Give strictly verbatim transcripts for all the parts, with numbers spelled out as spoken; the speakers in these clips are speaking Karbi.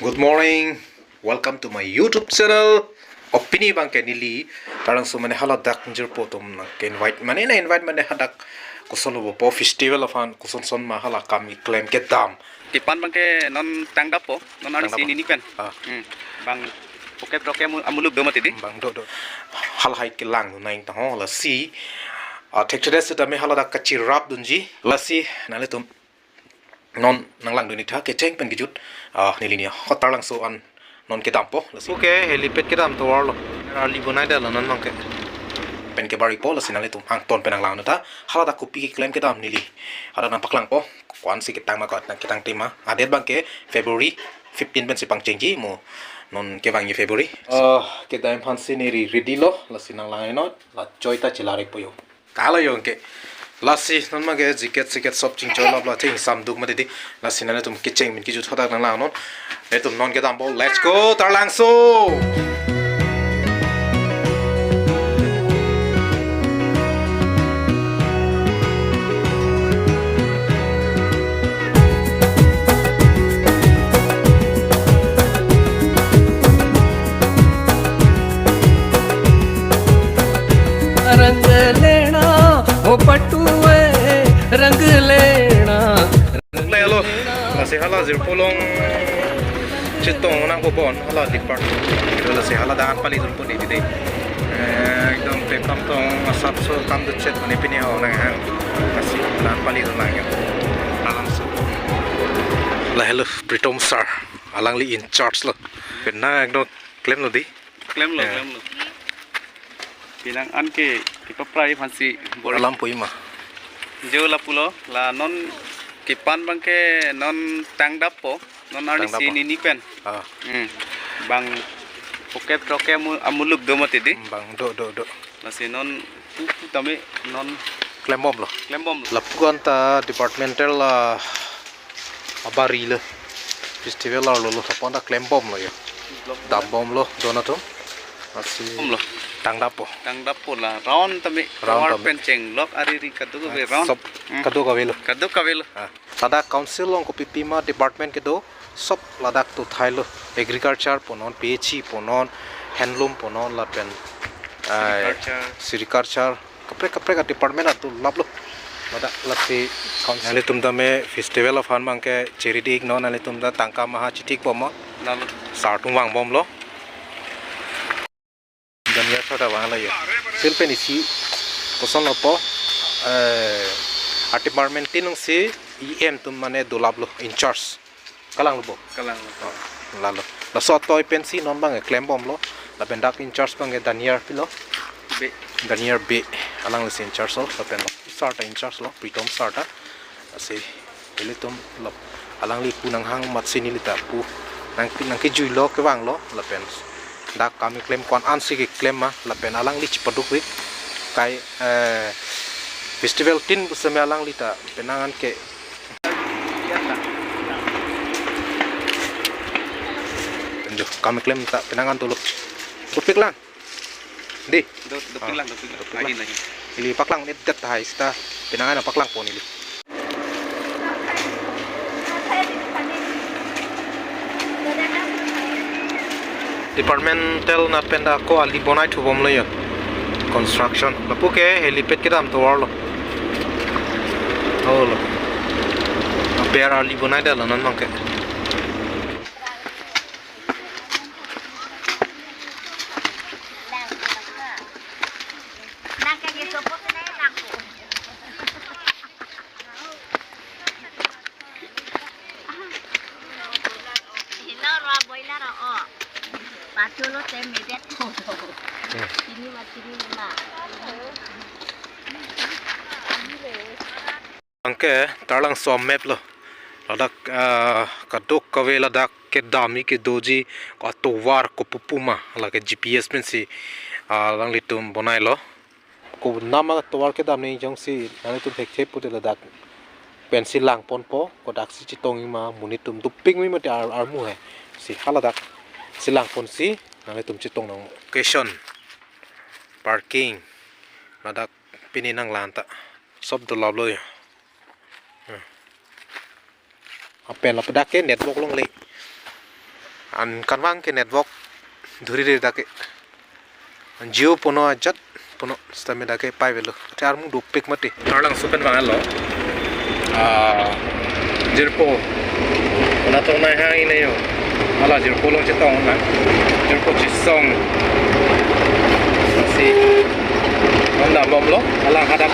Good morning. Welcome to my YouTube channel. O pini abangke neli Taralangso mane haladak jirpo atum nangke-invite mane na-invite mane hadak kosolo po festival aphan kosonson ma hala kam keklem kedam. Kepan abangke non tangdappo, non arni Tangdappo. Sini ni pen. Ah. Hmm. Bang pocket roke amu-, amuluk do mati di. Bang do do. Halahai kelang nang ta ho lasi. Ah, thekthedet setame haladak kachirapdunji. Lasi nanglitum non nanglangdun-ik tha kecheng pen kejut. Ah, neli ni ho Taralangso an non kedampo lasi. Okay, helipad kedam tovar lo. Arli bonai detlo non abangke. Pen kebar-ikpo lasi nanglitum angton pen nanglangdun tha. Haladak kopi keklem kedam neli hadak nangpaklangpo. Ko-ansi ketang ma ko-an nangketang tema. Adet abangke February fifteen pensi pangchengji mo non kevangji February. Ah, kedam aphansi neli ready lo lasi nanglang-iknon. La choi ta chelar-ikpo yo. Kala yo ke. Lasi non abangke jacket jacket sop chingchoi lap la thing samduk mati di. Lasi nanglitum kecheng pen kejut hadak nanglangnon. Nanglitum non kedampo. Let's go Taralangso. रंग लेना ओ पटुए रंग लेना. Lalo, lasi hala jirpo along chetong nangpo bon hala department. Lasi hala dan pali jirpo di di. Eh, ekdom pekam tong asapso kam do chet mane pini ho nanghang. Lasi dan pali do nang yo. Taralangso. La hello Pritom sir. Alangli in charge lo. Pena ekdom klemlo di. Klemlo, Ya. Klemlo. Pinang an ke kepaprai aphansi bor-i. Alam pu ima. Jo lapulo, la non kepan abangke non tangdappo, non arni Tangdappo. Sini ni pen. Ah. Hmm. Bang pocket roke amu-, amuluk do mati di. Bang do do do. Lasi non pu pu tame non Klembomlo. Klembomlo. Lapu anta departmental, ah, abari lo. Festival arlo lo, lapu anta klembomlo yo. Dambomlo don atum. Lasi Bomlo. Tangdappo. Tangdappo la. Round tame. Round tovar tame. Pen chenglok ariri kadokave Ah, round. Sop Hmm. Kadokavelo. Kadokavelo. Ah. Ladak council along kopi pima department kedo sop ladak tu thailo, agriculture punon, P H E punon, handloom punon lapen, ah, Sericulture. Sericulture. Kaprek kaprek a-department atu laplo. Ladak lasi council. Nanglitum tame festival aphan abangke cheri-iknon, nanglitum ta tangka maha chitik bomnon. Lalo. Sar atum vangbomlo. Daniel sir ta vanglo yo. Sil pen isi kosonlo po, eh, a-department tin alongsi E M atum mane dolaplo in charge. Kalanglo po. Kalanglo. Oh, lalo. Laso atoi pensi non abang klembomlo. Lapen dak in charge abangke Daniel pilo. Bey. Daniel Bey. Alanglisi in charge lo. Lapen sir ta in charge lo. Pritom sir ta. Lasi ilitum lo. Alangli pu nanghang amatsi neli ta pu. Nang, nangkejuilo kevanglo. Lapen dak kam keklem ko-an ansi keklem ma. Lapen alangli chipaduk-ik. Kai, eh, festival tin pusitame alangli ta penang an ke Enjo, kam keklem ta penang an dolo. Dopik lang. Di. Do, dopik Ah, lang, dopik lang. Dopik lang. Ahin, ahin. Ili paklang ni det hai sita penang an paklangpo neli. Departmental nat pen dak ko arli bonai thubomlo yo. Construction. Lapu ke helipad kedam tovar lo. Oh lo. Pier arli bonai detlo non abangke. Hilo ro boiler o. Patulo te medet. Chini ma chini ma. Anke Taralangso map lo. Ladak, ah, kadokave ladak kedamji kedoji ko atovar kopupu ma lake G P S pensi, ah, alanglitum bonailo. Konat ma tovar kedam ni jongsi nanglitum thekthe pute ladak pensi langponpo, kodaksi chetong-ik ma, monit atum dopik-ik mati ar, armu he. Si haladak si langponsi nanglitum chetong nang. Location, parking, ladak pini nanglang ta. Sop dolaplo yo. Hmm. Apen lapu dak ke network longle. An kanvang ke network dhuri re dak ke. Jio puno ajat puno sitame dak ke pai avelo. Te armung dopik mati. Arlangso pen vanglo. Ah, jirpo. Natong nai hang ini yo. Hala jirpo along chetong na. Jirpo chesong. Si. Honda bomlo. Hala hadak.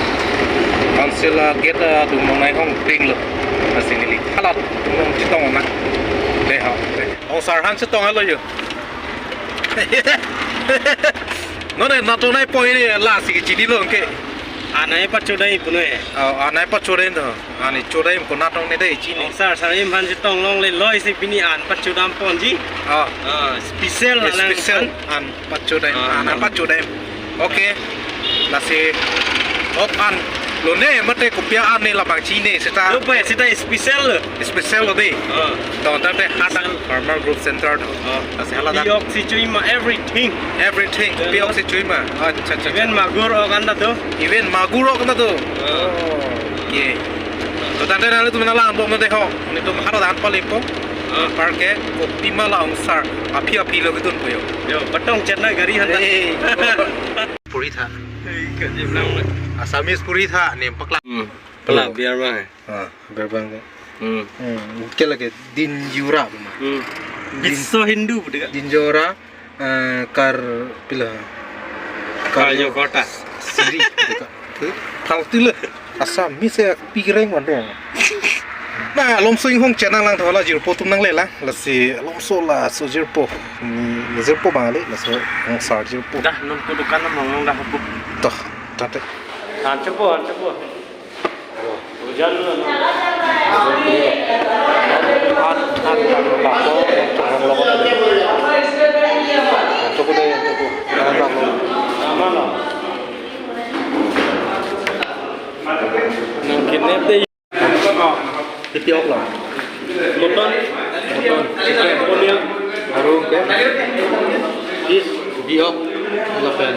Council, ah, gate, ah, dungnong nai hong pring lo. Lasi neli hala dungnong chetong na. Dei ha. Ongsar han chetong lo yo. Non natong nai pon ini lasi kechinilo ke. An nai pachodai puno e. Oh, an nai pachodai to. An nai chodai ko natong ne dei chini. Ongsar, sar-im han chetong longle loi si pini an pachodam ponji. Oh. Ah, special alang special han. An pachodai. Ah, an ah. Pachodai. Okay. Lasi ok an lo ne mate kopi an ne labang chini seta. Lo pa seta special lo. Special lo dei. Ah. To tangte hadak Farmer Group Center to. Ah. Lasi hala dak. Kopi ok si choima everything. Everything. Kopi ok si choima. Acha, acha, acha. Even magur ok anta do. Even magur ok anta do. Ah. Oh. Okay. To tangte nanglitum nanglang bom mate ho. Netum haro dan palipo. Ah. Parke kopi ma la ongsar. Aphi aphi lo kedun po yo. Yo, patong chetna gari hanta. Hey. Puritha. Hey, ka jiblang le. Assamese puritha ne paklang. Hmm. Pala biar bang. Ah, biar bang ke. Hmm. Hmm, ke lagi din jura ma. Hmm. Din, Biswa Hindu betul kan? Din jura, eh, kar pila. Karyo kota. Siri. Tahu tu lah. Assamese ya pireng wan dong. Na, lomso inghong channel lang thola jirpo atum nangle lang. Lasi lomso laso jirpo. Ni, ni jirpo bang le, laso ongsar jirpo. Dah, nonpo dukan nang nang dah hapu. Toh, tante. Han chepo, han chepo. Hujan lo, no? Han, han, han, bako, han, loko na de. Han chepo de, han chepo. Han bako. Sama lo. Nang kidnap de. Kopi ok lo? Mutton. Mutton. Chicken. Onion. Aru ke? Fish. Kopi ok. Lapen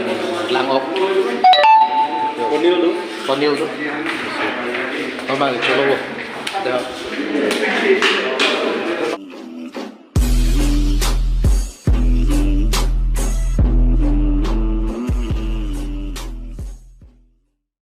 lang ok. Onion tu. Onion tu. Mama, cholo bo. Dah.